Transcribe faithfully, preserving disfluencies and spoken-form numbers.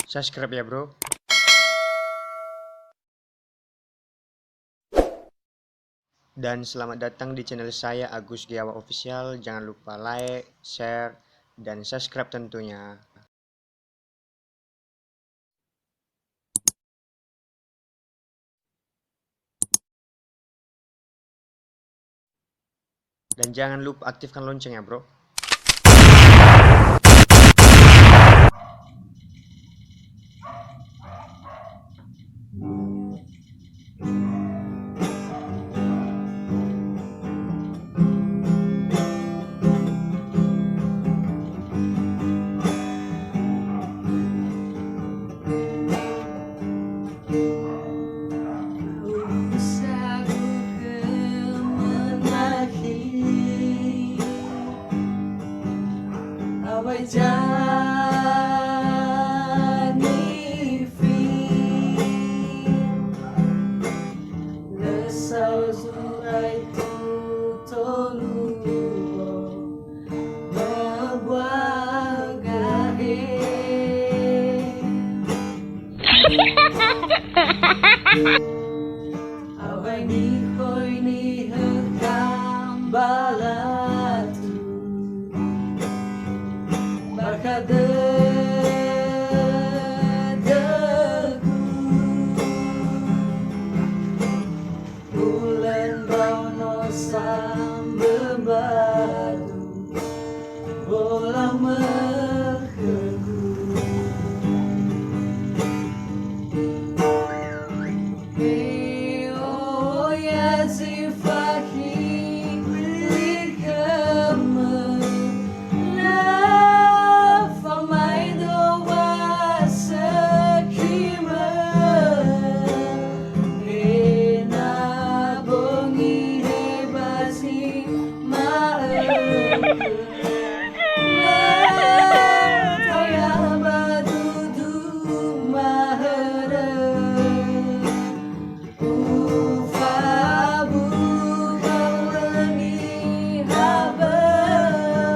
Subscribe ya, Bro. Dan selamat datang di channel saya, Agus Giawa Official. Jangan lupa like, share, dan subscribe tentunya. Dan jangan lupa aktifkan lonceng ya, Bro. Awai nikhoi nihökha mbalatu, bakha dödögu. Hulö ndraono sambö mbadu, bola mökhögu. He oya zi fakhi likhömö, na famaedo wa sökhimö. He na bongi he ba zi ma'ökhö, lö taya ba dudu mahörö. Ufabu'ö niha böi.